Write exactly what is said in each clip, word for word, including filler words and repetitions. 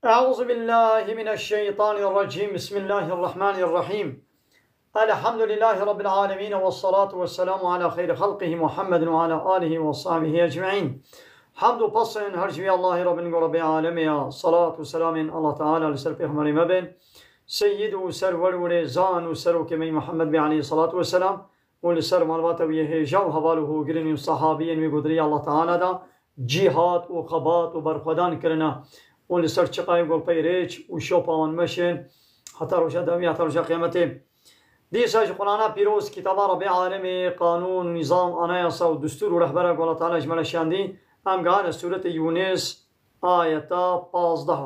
أعوذ بالله من الشيطان الرجيم. بسم الله الرحمن الرحيم. الحمد لله رب العالمين، والصلاة والسلام على خير خلقه محمد وعلى آله وصحبه أجمعين. Hamd û pesên her ji wî Allahê re bin, ku Rebbê alemê ya. Salat û selamên Allah Teala li ser Pêxemberê me bin. Seyyid û serwer û rêzan û serokê me yî Muhammed bê aleyhî salatu ve selam û li ser malbata wî yê hêja û heval û hogirên wî û sahabiyên wî ku di rêya Allah Teala de cîhat û xebat û berxwedan kirine û li ser çiqayê ku li pey rêç û şopa wan meşin heta roja dawî, heta roja qiyametê. Dîsa ji Qur'ana pîroz, kitaba Rebbê alemê, qanûn, nîzam, anayasa û destûr û rehbera ku Allah Teala ji me re şandî, em gihane sûretê Yûnis, ayeta pazdeh.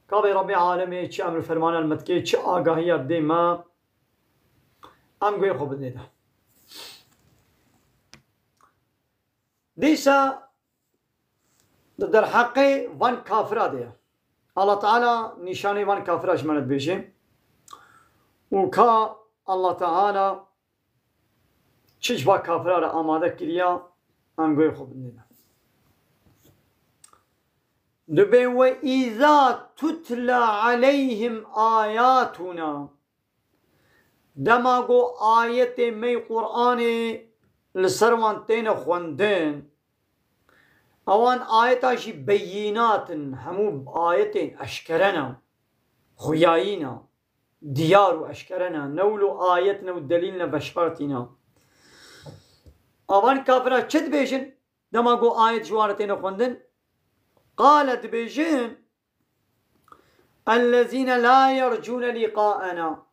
Ka bê Rebbê alemê çi emr û fermana li me dike, çi agahiya dê me, em guhê xwe bidinê de. Dîsa di derheqê van kafira de ye. Allah Teala nîşanê van kafira ji me re dibêje. Û ka Allah Teala çi ji van kafira re amade kiriya, em guhê xwe bidinê de. Dibê, "Ve îza tutla aleyhim ayatuna." Dema ku ayetê me yê Qur'anê li ser wan têne xwendin, ewan ayeta jî beyînat in, hemû ayetên eşkere ne, xuyayî ne, diyar û eşkere ne, ne wilo ayet ne û delîl ne veşartî ne. Ewan kafira çi dibêjin? Dema ku ayet ji wan re têne xwendin, qale dibêjin, "Ellezîne la yercûne lîqaena."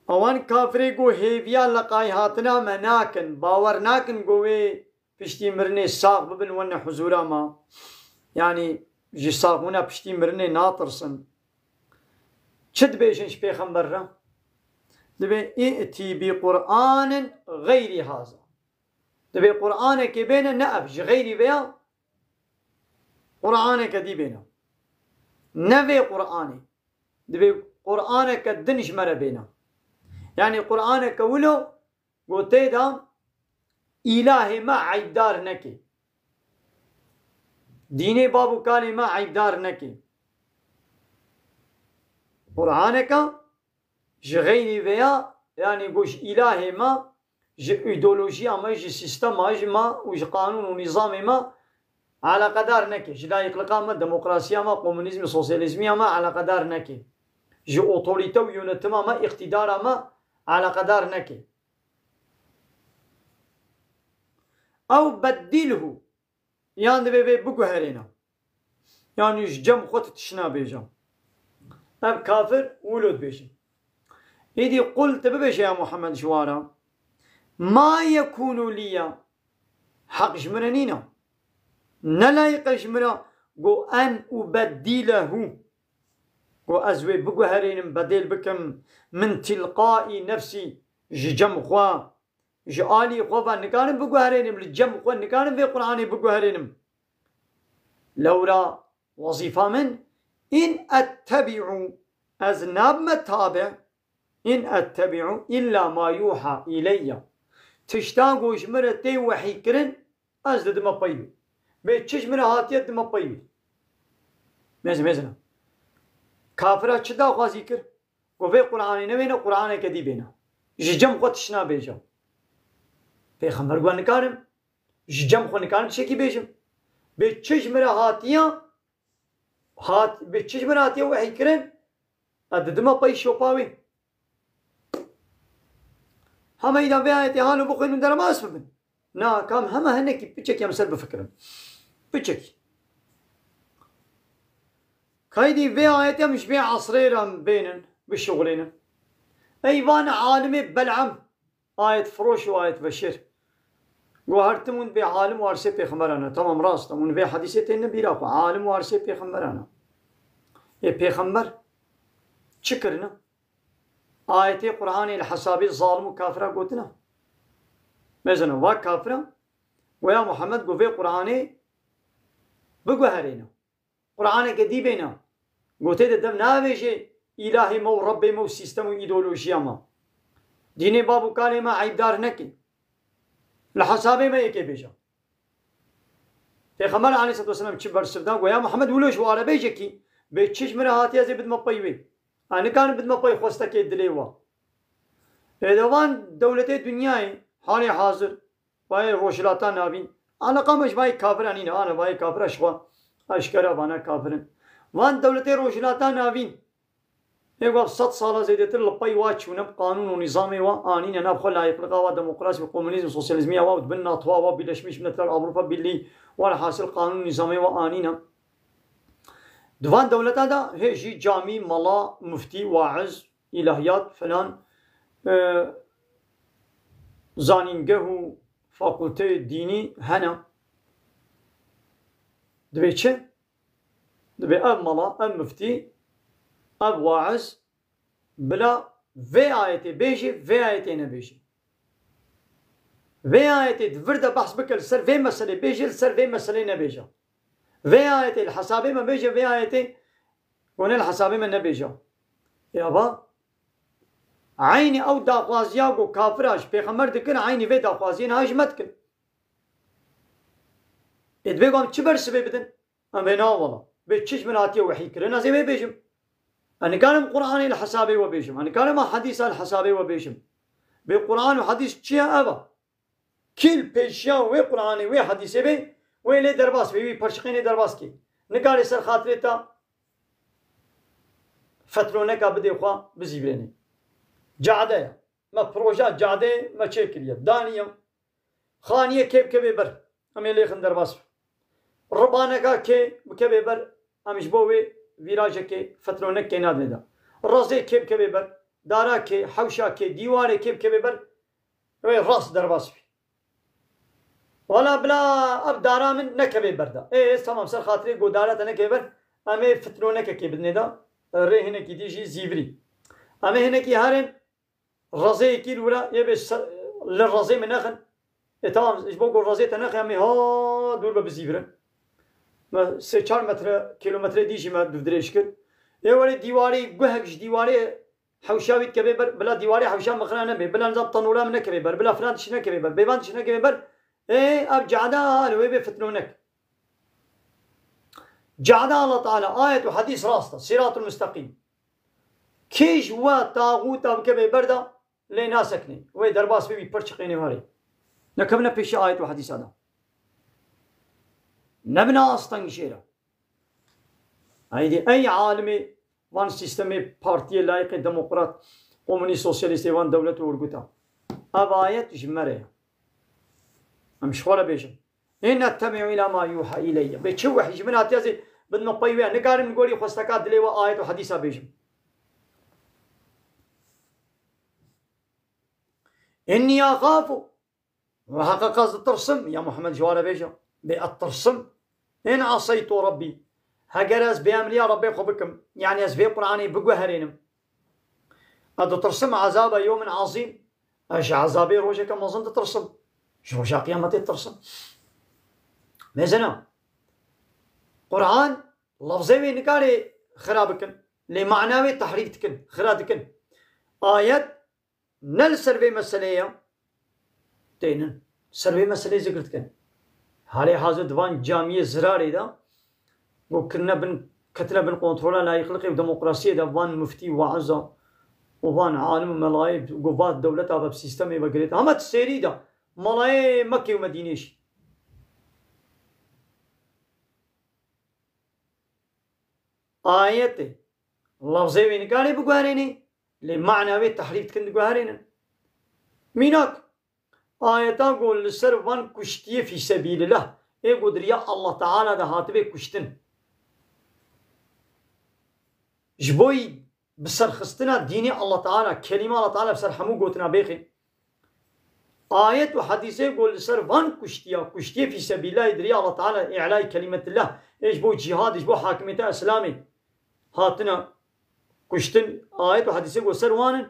Ewan kafirê ku hêviya leqay hatina me nakin, bawer nakin ku wê piştî mirinê sax bibin wene huzûra me. Yanî ji saxbûna piştî mirinê natirsin. Çi dibêjin ji pêxember re? Dibê, "Î'tî bi Qur'anin xeyrî haza." Dibê Qur'anekê bêne, ne ev, ji xeyrî vêya Qur'aneke dî bêne. Ne vê Qur'anê. Dibê Qur'aneke din ji me re bêne. Yanî Qur'aneke wilo ku tê de îlahê me eybdar neke. Dînê bab û kalê me eybdar neke. Qur'aneke ji xeyrî vêya, yanî ku ji îlahê me, ji îdeolojiya me, ji sîstema ji me û ji qanûn û nîzamê me eleqedar neke. Ji layîqliqa me, demokrasiya me, komunîzmê, sosyalîzmiya me eleqedar neke. Ji otorîte û yönetima me, îqtîdara me eleqedar neke. Ew beddilhu, yan divê vê biguherêne. Yanî ji cem xwe tu tişna bêje. Ev kafir wilo dibêje. Îdî qul, tu bibêje ya Muhammed ji wan re, "Ma yekûnû lî", heq ji min re nîne. Ne layîq e ji min re, go, "en ubeddîlehû", go, "ez wê biguherênim, bedêl bikim, min tilqaî nefsî, ji cem xwe." Ji alî xwe ve nikarim biguherênim, li cem xwe nikarim vê Qur'anê biguherênim. Lewra wezîfa min, "in ettebi'u", ez nabime tabe, "in ettebi'u illa ma yuha ileyye." Tişta ku ji min re tê wehî kirin, ez didime pey wî. Bê çi ji min re hatiye, didime pey wî. Mêzin, mêzin. Kafira çi daxwazî kir? Ku vê Qur'anê nebêne, Qur'aneke dî bêne. Ji cem xwe tişna bêje. Pêxember got, nikarim. Ji cem xwe nikarim tiştekî bêjim. Bê çi ji min re hatiye, hat, bê çi ji min re hatiye wehî kirin, ez didime pey şopa wê. Hema îda vê ayetê halo bixwînin, derbas bibin. Na, kam hema hinekî piçekî em ser bifikirin. Piçekî. Kaydî vê ayetê em ji vê esrê re em bênin, bişuxulînin. Ey van alimê bel'am, ayet firoş û ayet veşêr. Go her tim hûn vê alim warisê pêxemberan e. Tamam, rast e. Hûn vê hedîsê têne bîra xwe. Alim warisê pêxemberan e. Ê pêxember çi kirine? Ayetê Qur'anê li hesabê zalim û kafira gotina. Mezina va kafira, go ya Muhammed, go vê Qur'anê biguherêne. Qur'aneke dî bêne. Go tê de dev navêje îlahê me û Rebbê me û sîstem û îdeolojiya me. Dînê bab û kalê me eybdar neke. Li hesabê me yekê bêje. Pêxember aleyhisselatu vesselam çi bersiv da, go ya Muhammed, wilo ji wan re bêje kî, Bê çi ji min re hatiye ez ê bidime pey wê. Ez nikarim bidime pey xwestekê dilê we. Ê de van dewletê dinyayê halê hazir, vayê Rojhilata Navîn. Eleqa me ji vayê kafira nîne, ana vayê kafira ji xwe eşkera vana kafir in. Van dewletê Rojhilata Navîn. Ê ku sed sala zêdetir li pey wa çûne bi qanûn û nîzamê wa anîne nav xwe layiqliqa wa demokrasî û komunîzm, sosyalîzmiya wa û di bin NATO wa wa Birleşmiş Milletler, Avrupa Birliği, welhasil qanûn û nîzamê wa anîne. Di van dewleta de hê jî camî, mala, muftî, waiz, îlahiyat filan, e, zanîngeh û fakulteyê dînî hene. Divê çi? Divê ev mala, ev muftî, ev waiz bila vê ayetê bêjê, vê ayetê nebêjê. Vê ayetê di vir de behs bike, li ser vê meselê bêjê, li ser vê meselê nebêje. Vê ayetê li hesabê me bêje, vê ayetê gone li hesabê me nebêje. Ya va, eynî ew daxwaziya ku kafira ji pêxember dikin, eynî vê daxwaziyê niha ji me dikin. Ê, divê ku em çi bersivê bidin? Em ê na wala. Bê çi ji min hatiye wehî kirin, ez ê wê bêjim. Ez nikarim Qur'anê li hesabê we bêjim. Ez nikarim a hedîsa li hesabê we bêjim. Bê Qur'an û hedîs çi ye, ev e. Kî li pêşiya wê Qur'anê, wê hedîsê bê, wê lê derbas bê, wî perçiqênê derbas kê. Nikarê ser xatirê te fetloneka bidê xwe bizîvirênê. Cade ye. Me proja cadê me çêkiriye. Daniye. Xaniyê kê bikevê ber. Em ê lêxin derbas bi. Ribaneka kê bikevê ber. Em ji bo wê vîrajekê, fetlonekê nadine de. Rezê kê bikevê ber. Dara kê, hewşa kê, dîwarê kê bikevê ber. Wê rast derbas bî. Wala bila ev dara min nekevê ber de. Ê, tamam, ser xatirê ku dara te nekevê ber, em ê fitlonekekê bidinê de. Rê hinekî dî jî zîvirî. Em ê hinekî herin, rezeyekî li wira, yê bê se-, li rezê min nexin. Ê, tamam, ji bo ku rezê te nexin, em ê ha dûr be bizîvirin. Me sê çar metre, kilometre dî jî me dûvdirêj kir. Ê, werê dîwarê, guhek ji dîwarê hewşa wî dikevê ber, bila dîwarê hewşa mixina nebe, bila nizam tanûra min nekevê ber, bila filan tişt nekevê ber, bêvan tişt nekevê ber. Ê, ev cada li wê bê fitnonek. Cada Allah Teala ayet û hedîs rast e, sîratul mustaqîm. Kî ji we taxûta bikevê ber de lê nasekine, wê derbas bibî pir çiqênê warê. Nekevine pêşî ayet û hedîsa de. Nebine asteng jê re. Heydî ey alimê van sîstemê partiyê layîqê demokrat, komunîst, sosyalîstê van dewlet û urguta. Ev ayet ji me re ye. Em ji xwe re bêjin. Ê nettebi'u ila ma yuha ileyye. Bê çi wehî ji min hatiye zê bidme pey wê. Nikarim li gorî xwesteka dilê we ayet û hedîsa bêjim. Innî axafu. Muheqeq ez ditirsim, ya Muhammed ji we re bêje. Bê ez ditirsim. In aseytu Rabbî. Heger ez bêemriya Rabbê xwe bikim, yanî ez vê Qur'anê biguherînim. Ez ditirsim ezabe yewmin azîm. Ez ji ezabê rojeke mezin ditirsim. Ji roja qiyametê ditirsim. Mezina. Qur'an, lafzê wê nikarê xira bikin. Lê mana wê tehrîf dikin, xira dikin. Ayet ne li ser vê meseleyê ya. Tênin. Ser vê meseleyê zikir dikin. Halê hazir di van camiyê zirarê de, ku kirine bin, ketine bin kontrola layîqliqê û demokrasiyê de van muftî, waiza û van alim û melayê, ku va dewleta ve bi sîstemê ve girêt. Hema di sêrî de, malayê Mekkê û Medînê jî. Ayetê, lafzê wê nikarê biguherênê, lê mana wê tehrîf dikin, diguherênin. Mînak, ayeta ku li ser van kuştiyê fî sebîlillah, ê ku di riya Allah Teala de hatibê kuştin. Ji bo yî bi serxistina dînê Allah Teala, kelîma Allah Teala bi ser hemû gotina bêxê. Ayet û hedîsê ku li ser van kuştiya, kuştiyê fî sebîlillahê di riya Allah Teala, î'layê kelîmetillah, ê ji bo cîhadê, ji bo hakimiyeta Îslamê hatine kuştin, ayet û hedîsê ku ser wan in,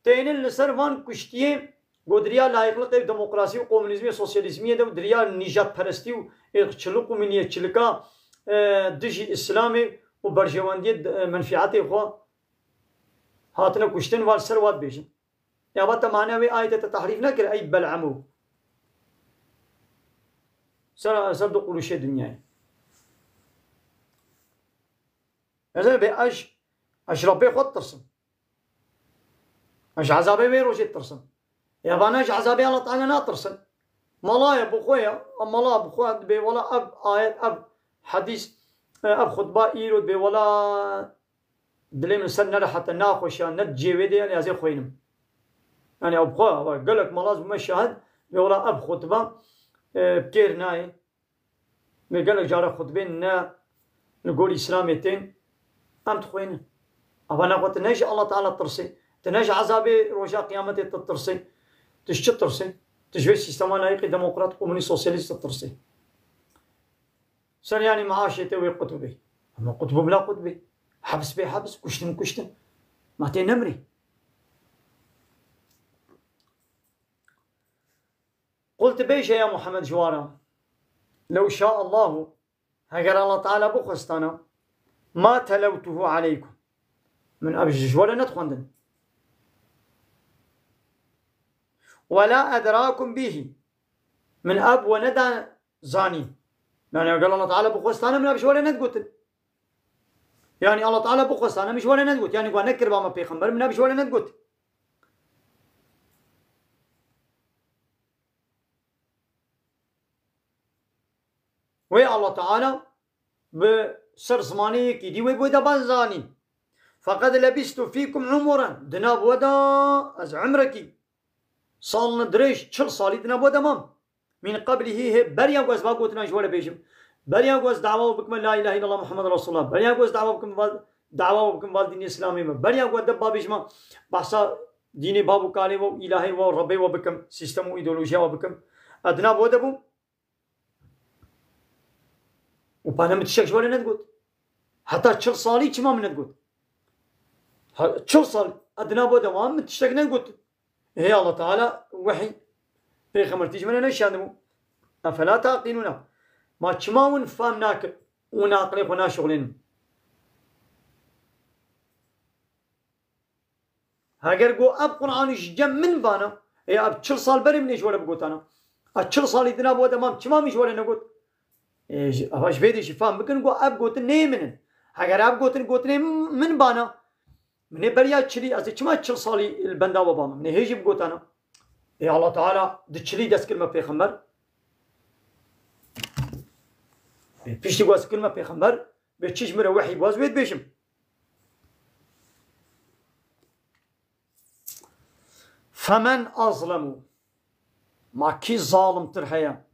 tênin li ser van kuştiyê ku di riya layîqliqê û demokrasî û komunîzmê, sosyalîzmiyê de û di riya nîjadperestî û êrqçilik û miliyetçilika, e, dijî Îslamê û berjewendiyê, e, menfîetê xwe hatine kuştin, va li ser wa dibêjin. Ya va te mana wê ayetê te tehrîf nekir, ey bel'emû. Ser, ser du quruşê dinyayê. Ez ê bê ez, ez ji Rabbê xwe ditirsim. Ez ji ezabê wê rojê ditirsim. Ya vana ji ezabê Allah Teala natirsin. Mala ye, bi xwe ye. Em mala bi xwe dibê wela ev ayet, ev hedîs, ev xutba îro dibê wela dilê min ser nerehet e, naxweş e, ne di cê wê de ye, ez ê xwînim. Yani ew bi xwe, ew gelek mala ez bûme şahid, dibê wela ev xutba, e, bi kêr nayê. Lê gelek cara xutbên ne li gor Îslamê tên, em dixwînin. Ava ne xwe tu ne ji Allah Teala tirsê, tu ne ji ezabê roja qiyametê tu tirsê, tu ji çi tirsê? Tu ji vê sîstema layîqî demokrat, komunîst, sosyalîst tu tirsê. Ser yanî maaşê te wê qutbê. Ama qutbû bila qutbê. Hebs bê hebs, kuştin kuştin. Ma tê nemirî. Qul tu bêje ya Muhammed ji wan re, "Lew şa Allahu", heger Allah Teala bixwestana, "ma telewtuhu aleykum." Min ev ji we re nedixwendin. "Ve la edrakum bihi." Min ev we neda zanîn. Yani eger Allah Teala bixwestana min ev ji we re nedigotin. Yani Allah Teala bixwestana min ji we re nedigot. Yani we nekiriba me pêxember min ev ji we re nedigot. Wê Allah Teala bi ser zimanê yekî dî wê bi wê de ban zanîn. "Feqed lebistu fîkum umuran." Di nav we de ez umrekî, salin dirêj, çil salî di nav we de mam. "Min qeblihî", hê beriya ku ez va gotina ji we re bêjim. Beriya ku ez dawa bikim la ilahe illallah Muhammed Resulullah. Beriya ku ez dawa bikim va, dawa bikim va dînê Îslamê me. Beriya ku ez deba bêjim behsa dînê bab û kalê we û îlahê we û Rebbê we bikim, sîstem û îdeolojiya we bikim. Ez di nav we de bûm. Û pane min tiştek ji we re nedigot. Heta çil salî çima min nedigot? Ha, çil sal ez di nav we de mam, min tiştek nedigot. Hê Allah Teala wehî pêxembertî ji min re neşiyandibû. Efela taqîlûne. Ma çima hûn fam nakin û aqilê xwe naşixulînin? Heger got ev Qur'anî ji cem min bana, ê ev çil sal berê min ê ji we re bigotana. Ev çil salî di nav we de mam, çima min ji we re negot? Ê, ji, ava ji vê de jî fam bikin, got ev gotin neyê min in. Heger ev gotin gotinê min bana, min ê beriya çilî, ez ê çima çil salî li benda we bama? Min ê hê jî bigotana. Ê Allah Teala di çilî dest kir me pêxember. Ê, piştî ku ez kir me pêxember, bê çi ji min re wehî baz wê dibêjim. Femen azlemu. Ma kî zalimtir heye?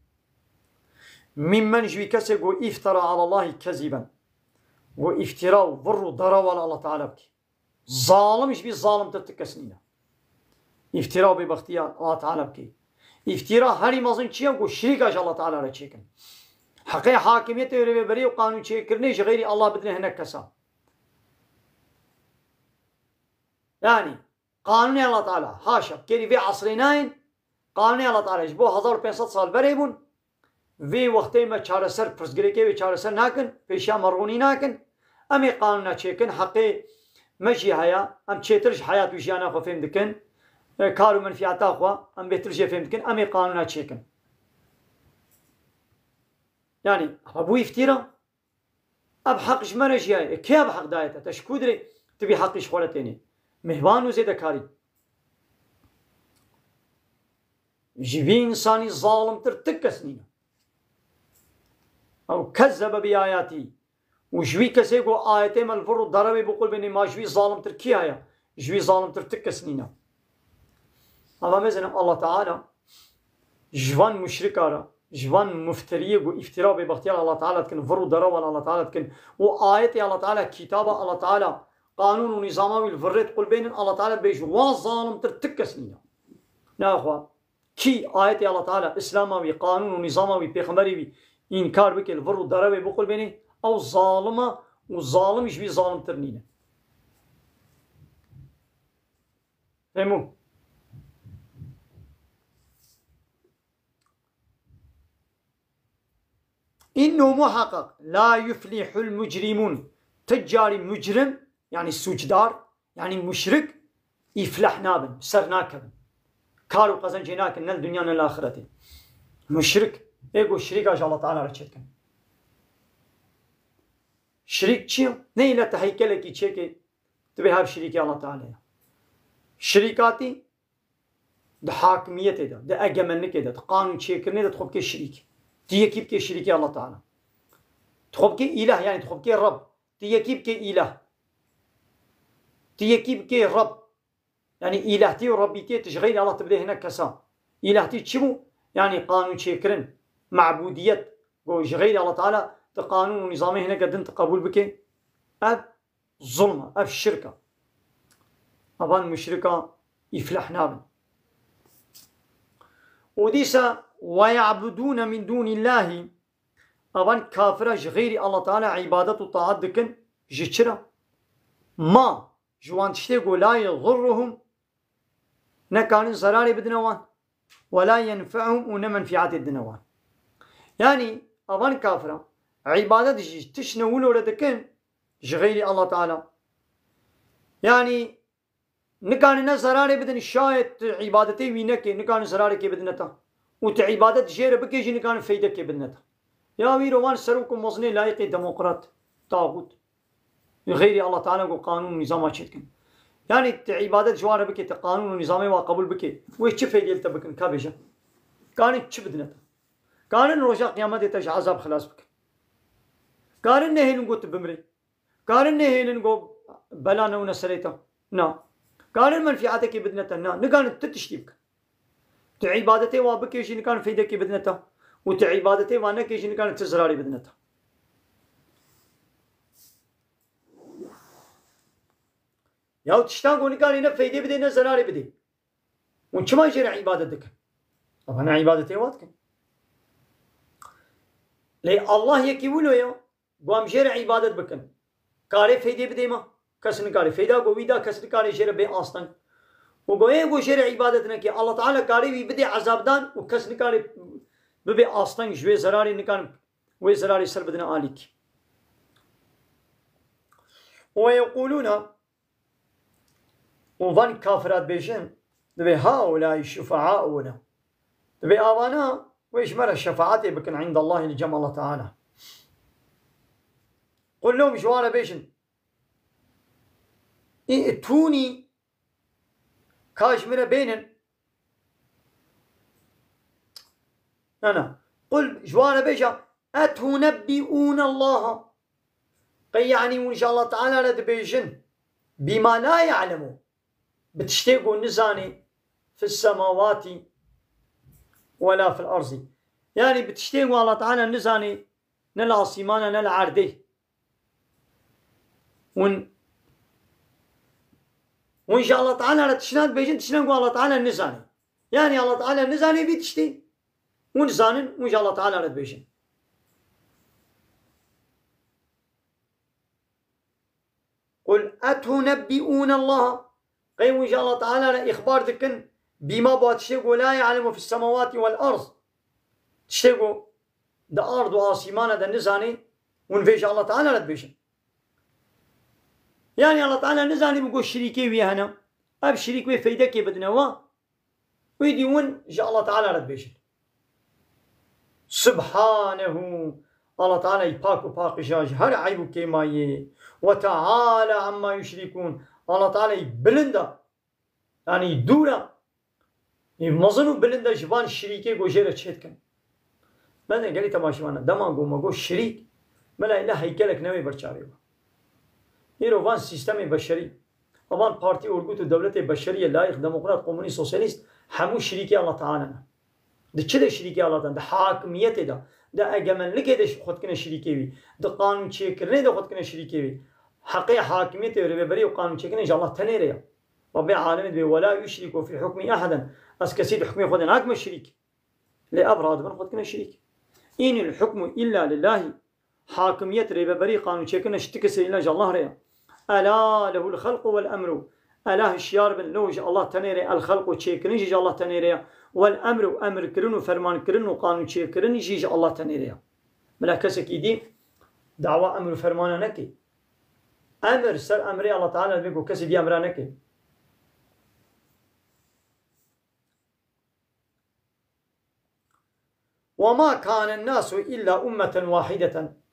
Mimmen ji wî kesê ku îftera alallahî kezîben. Ku îftira û vir û darawa li Allah Teala bikî. Zalim ji vî zalimtir ti kes nîne. Îftira û bêbextiya Allah Teala bikî. Îftira herî mezin çi ye ku şirîka ji Allah Teala re çêkin. Heqê hakimiyetê û rêveberiyê û qanûn çêkirinê ji xeyrî Allah bidine hinek kesa. Yani, qanûnê Allah Teala, haşa, kêrî vê esrê nayên, qanûnê Allah Teala ji bo hezar û pênc sed sal berê bûn, vê wextê me çareser, pirsgirêkê wê çareser nakin, pêşiya me ronî nakin, em ê qanûna çêkin, heqê me jî heye, em çêtir ji heyat û jiyana xwe fêm dikin, e, kar û menfiyata xwe, em bêtir jê fêm dikin, em ê qanûna çêkin. Yani, ama bu iftira, Ev heq ji me re jî ye. Kê ev heq daye te? Te ji ku dirê tu vî heqî ji xwe re tênî? Mêvan û zêdekarî. Ji vî însanî zalimtir ti kes nîne. Ew kezzebe bi ayatî. Û ji wî kesê ku ayetê me li vir û derewê biqulbênê, ma ji wî zalimtir kî heye? Ji wî zalimtir ti kes nîne. Ava mezinim Allah Teala ji van muşrika re, ji van mufteriyê ku îftira bêbextiya li Allah Teala dikin, vir û derewa li Allah Teala dikin û ayetê Allah Teala, kitaba Allah Teala, qanûn û nîzama wî li virrê diqulbênin, Allah Teala dibêje, wan zalimtir ti kes nîne. Naxwe kî ayetê Allah Teala, Îslama wî, qanûn û nîzama wî, pêxemberê wî înkar bike, li vir û derewê biqulbênê, ew zalim e û zalim ji wî zalimtir nîne. Fehmû? Înno muheqeq la yuflihul mucrimûn. Ti carî mucrim, yani sûcdar, yani muşrik, îflah nabin, ser nakevin. Kar û qezencê nakin, ne li dinya ne li axiretê. Muşrik, ê ku şirîka ji Allah Teala re çêdikin. Şirîk çi ye? Ne îlla te heykelekî çêkê, tu bê hev şirîkê Allah Teala ye. Şirîkatî di hakimiyetê de, di egemenlikê de, di qanûn çêkirinê de tu xwe bikê şirîk. Tu yekî bikê şirîkê Allah Teala. Tu xwe bikê îlah, yanî tu xwe bikê Reb. Tu yekî bikê îlah. Tu yekî bikê Reb. Yanî îlahtî û Rebbîtiyê tu ji xeyrî Allah tu bidê hinek kesa. Îlahtî çi bû? Yanî qanûn çêkirin, mabûdiyet, ku ji xeyrî Allah Teala tu qanûn û nîzamê hineke din tu qebûl bikê. Ev zulm e, ev şirk e. Evan muşrika îflah nabin. Û dîsa "Ve ya'budûne min dûnîllahî", evan kafira ji xeyrî Allah Teala îbadet û taat dikin, ji çira? Ma, ji wan tiştê ku "la yedurruhum", nekarin zerarê bidine wan, "ve la yenfe'uhum", û ne menfiatê didine wan. Yanî, evan kafira îbadet ji tiştine wilo re dikin, ji xeyrî Allah Teala. Yanî, nikarin ne zerarê bidin, şayet tu îbadetê wî nekê, nikarin zerarekê bidine te. Û tu îbadet jê re bikê jî nikarin feydekê bidine te. Ya wî ro wan serok û mezinê layîqê demokrat, taxût. Xeyrî Allah Teala ku qanûn û nîzama çêdikin. Yanî tu îbadet ji wan re bikê, tu qanûn û nîzamê wan qebûl bikê. Wê çi feydê li te bikin, ka bêje? Karin çi bidine te? Karin roja qiyametê te ji ezab xilas bikin? Karin nehêlin ku tu bimrî? Karin nehêlin ku bela newne serê te? Na. Karin menfiatekê bidine te? Na. Nikarin tu tiştî bikin. Tu îbadetê wa bikê jî nikarin feydekê bidine te. Û tu îbadetê wa nekê jî nikarin tu zirarê bidine te. Ya tiştan ku nikarî ne feydê bidê ne zerarê bidê. Hûn çima jê re îbadet dikin? Ava ne îbadetê wa dikin. Lê Allah yekî wilo ye. Ku em jê re îbadet bikin. Karê feydê bidê me? Kes nikare. Feyda ku wî da, kes nikare jê re bê asteng. Û ku ê ku jê re îbadet neke, Allah Teala karê wî bidê ezabdan û kes nikare bibe asteng ji wê zerarê, nikarin wê zerarê ser bidine alîkî. Û yeqûlûne, û van kafira dibêjin, dibê haulâi şufa'auna. Dibê avana wê ji me re şefaetê bikin indallahî li cem Allah Teala. Qul lehum, ji wan re bêjin, î'tûnî, ka ji min re bênin. Na, na. Qul, ji wan re bêje, etunebbi'ûne Allaha. Qey yanî hûn ji Allah Teala re dibêjin, bîma la ya'lemu, bi tiştê ku nizanî, fis semawatî we la fil arzî. Yanî bi tiştê ku Allah Teala nizanî, ne li asîmana ne li erdê. Hûn, hûn ji Allah Teala re tişna dibêjin, tişna ku Allah Teala nizanî. Yanî Allah Teala nizanî vî tiştî. Hûn zanin, hûn ji Allah Teala re dibêjin. Qul etunebbi'ûne Allaha. Qey hûn ji Allah Teala re îxbar dikin, bîma ba tiştê ku la ya'lemu fis semawati wel ard. Tiştê ku di ard û asîmana de nizanî, hûn vê ji Allah Teala re dibêjin. Yanî Allah Teala nizanî bi ku şirîkê wî hene. Ev şirîk wê feydekê bidine wa. Wî dî hûn ji Allah Teala re dibêjin. Subhanehu. Allah Teala yî pak û paqij e ji her eyb û kêmayê. Ve teala amma yuşrikûn. Allah Teala yî bilind e. Yanî dûr e. Yî mezin û bilind e ji van şirîkê ku jê re çê dikin. Me de gelî temaşevana, dema ku me got şirîk, me la îlla heykelek newê ber çavê we. Îro van sîstemê beşerî, van partî, orgût û dewletê beşerî ye, layîq, demokrat, komunîst, sosyalîst, hemû şirîkê Allah Teala ne. Di çi de şirîkê Allah Teala? Di hakimiyetê de, di egemenlikê de xwe dikine şirîkê wî, di qanûnçêkirinê de xwe dikine şirîkê wî. Heqê hakimiyetê, rêveberî û qanûnçêkirinê ji Allah tenê re ye. Rabbê alemê dibê, "Wela yuşriku fî hukmî eheden." Ez kesî di hukmê xwe de nakime şirîk. Lê ev radibin xwe dikine şirîk. "Înil hukmu îlla lillahî." Hakimiyet, rêveberî, qanûnçêkirin ji ti kesê îlla ji Allah re ye. "Ela lehul xelqu wel emru." Ela hişyar bin, lehu ji Allah tenê re, el xelqu, çêkirin jî ji Allah tenê re ye. Wel emru, emirkirin û fermankirin û qanûnçêkirin jî ji Allah tenê re ye. Bila kesekî dî dawa emr û fermana neke. Emir ser emrê Allah Teala dibê ku kesê dî emra neke. "Ve ma kânen nâsu illâ ummeten wahideten."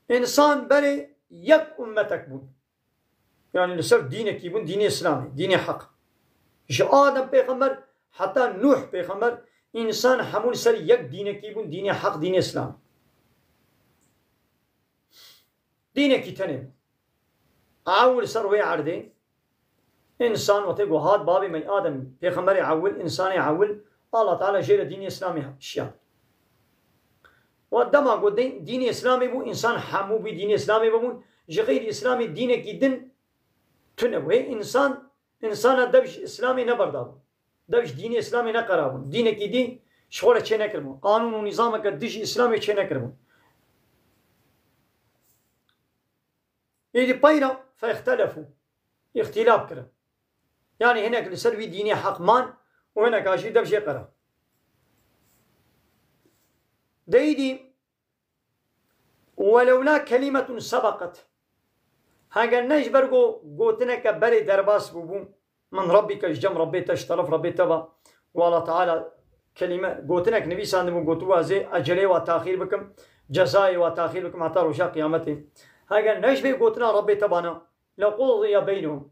Însan berê yek ummetek bûn. Yani li ser dînekî bûn, dînê Îslamê, dînê heq. Ji Adem pêxember heta Nûh pêxember, însan hemû li ser yek dînekî bûn, dînê heq, dînê Îslam. Dînekî tenê bû. Ew li ser wê erdê, însan wextê ku hat bavê me Adem, pêxemberê ewil, însanê ewil, Allah Teala jê re dînê Îslamê şiya. Wa dema ku dîn-, dînê Îslamê bû, însan hemû bî dînê Îslamê bibûn, ji xeyrî Îslamê dînekî din tune bû. Hê însan, însana dev ji Îslamê neberdabû. Dev ji dînê Îslamê neqerabûn. Dînekî dî ji xwe re çê nekiribûn. Qanûn û nîzameke dijî Îslamê çê nekiribûn. Êdî peyra fextelefû. Îxtîlaf kirin. Yani hinek li ser wî dînê heq man û hineka jî dev jê qera. Deydî "Welewla kelimetun sebeqet." Heger ne ji ber ku gotineke berê derbas bûbû, "Min Rabbike", ji cem Rabbê te, ji teref Rabbê te ve, û Allah Teala kelîme, gotinek nivîsandibû, gotibû, "Ez ê ecelê wa taxîr bikim, cezayê wa taxîr bikim heta roja qiyametê." Heger ne ji vê gotina Rabbê te bana, "Lequdiye beynehum."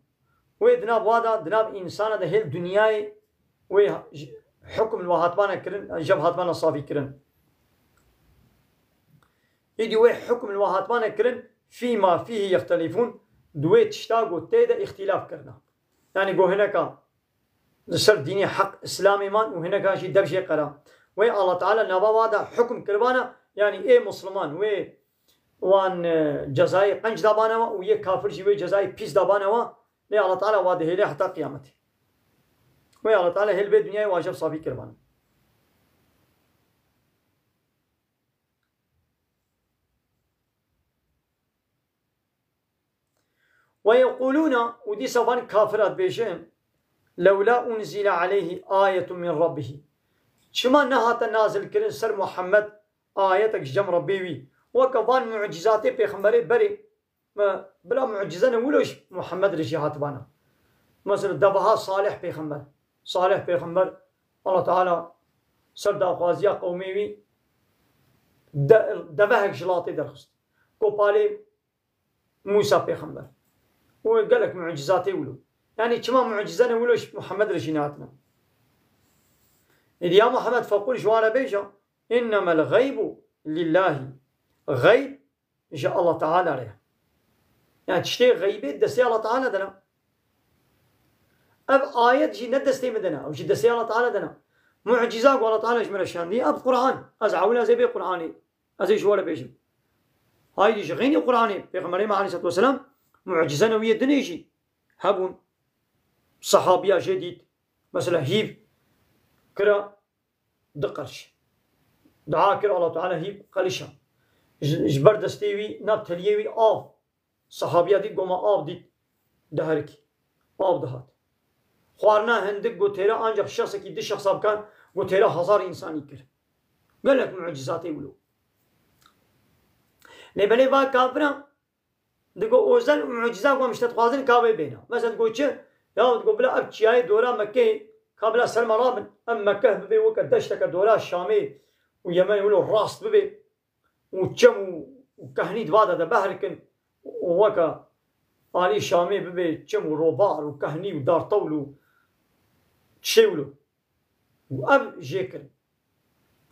Wê di nav wa de, di nav însana de hêl dinyayê wê j-, hukm li wa hatibana kirin, jev hatibana savî kirin. Êdî wê hukm li wa hatibana kirin, "Fîma fîhî yextelîfûn", di wê tişta ku tê de îxtîlaf kirina. Yani ku hineka li ser dînê heq Îslamê man û hineka jî dev jê qera. Wê Allah Teala nava wa de hukm kiribana, yani ê Musliman, wê wan, e, cezayê qenc dabana wa û yê kafir jî wê cezayê pîs dabana wa. Lê Allah Teala wa dihêle heta qiyametê. Wê Allah Teala hêl vê dinyayê wa jev savî kiribana. "Ve yequlûne", û dîsa van kafira dibêjin, "Lewla unzile aleyhi ayetun min rabbihi." Çima nehate nazil kirin ser Muhammed ayetek ji cem Rabbê wî? Weke van mucizatê pêxemberê berê, me bila mucize ne wilo ji Muhammed re jî hatibana. Mesela deveha Salih pêxember. Salih pêxember, Allah Teala ser daxwaziya qewmê wî de-, devehek ji latê derxist. Kopalê Musa pêxember. Û gelek mucizatê wilo. Yani çima mucize ne wilo ji Muhammed re jî nehatine? Êdî ya Muhammed fequl ji wan re bêje, "Innemel gaybu lillahi." Gayb ji Allah Teala re ye. Yani tiştê xeybê destê Allah Teala de ne. Ev ayet jî ne destê min de ne. Ew jî destê Allah Teala de ne. Muciza ku Allah Teala ji min re şandî, ev Quran. Ez ewil ez ê bê Quranê. Ez ê ji we re bêjim. Haydî ji xeynî Quranê, Pêxemberê me aleyhisselatu vesselam, mucize newiyê dinê jî hebûn. Sehabiya jê dît. Mesela hîv kira di qerş. Dua kir, Allah Teala hîv qelişa. Ji, ji ber destê wî, nav teliyê wî av. Sehabiya dît, goma av dît. Diherikî. Av dihat. Xwarina hindik got têra ancak şexsekî du şexsa bikan, got têra hezar însanî kir. Gelek mucizatê wilo. Lê belê va kafiran, digo ozel muciza ku em ji te dixwazin ka wê bêne. Mesela digo çi? Ya digo bila ev çiyayê dora Mekkeyê, ka bila ser me rabin, em Mekke bibê weke deşteke dora Şamê û Yemenê wilo rast bibê. û çem û, û kehnî di va de de behr kin û weke alî Şamê bibe çem û robar û kehnî û dartewl û çê wilo. Û ev jê kirin.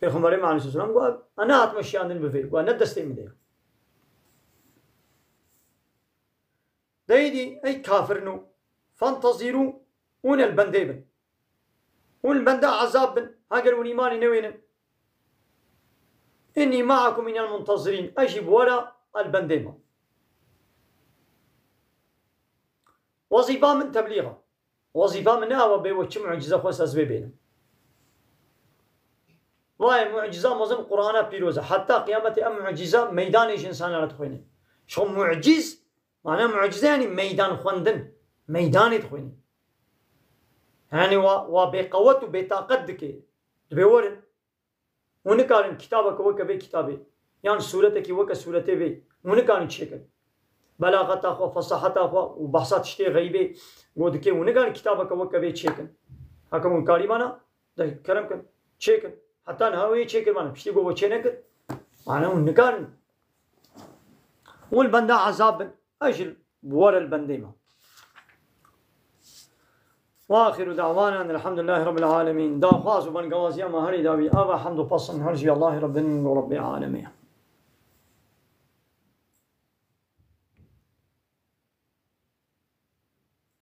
Pêxemberê me aleyhisselam got, "Ev, ez nehatime şiyandin bi vê, got, ne destê min de ye." Deydî, ey kafirno, fentezîrû, hûn el bendê bin. Hûn li benda ezab bin, heger hûn îmanê newênin. Innî me'akum minel muntezirîn. Ez jî bi we re el bendê me. Wezîfa min teblîx e. Wezîfa min ne ew e bê we çi mucize xwest ez vê bênim. Vayê muciza mezin Qur'ana pîroz e. Heta qiyametê em muciza meydanê ji însanan re dixwînin. Ji xwe muciz, mana mucize yanî meydan xwendin. Meydanê dixwînin. Yanî wa, wa bêqewet û bêtaqet dike. Dibê werin. Hûn nikarin kitabeke weke vê kitabê, yan sûretekî weke sûretê vê, hûn nikarin çêkin. Belaxeta xwe, fesaheta xwe û behsa tiştê xeybê ku dike, hûn nikarin kitabeke weke vê çêkin. Heke hûn karî vana, de kerem kin, çêkin. Heta niha wê çêkir vana, piştî ku we çê nekir, vana hûn nikarin. Hûn li benda ezab bin, ez jî bi we re li bendê me. Ve axiru da'wana enelhamdülillahi rabbil alemin. Daxwaz û bengawaziya me herî dawî ava, hemd û pesn her jî Allahî Rabbin û Rabbî alemê.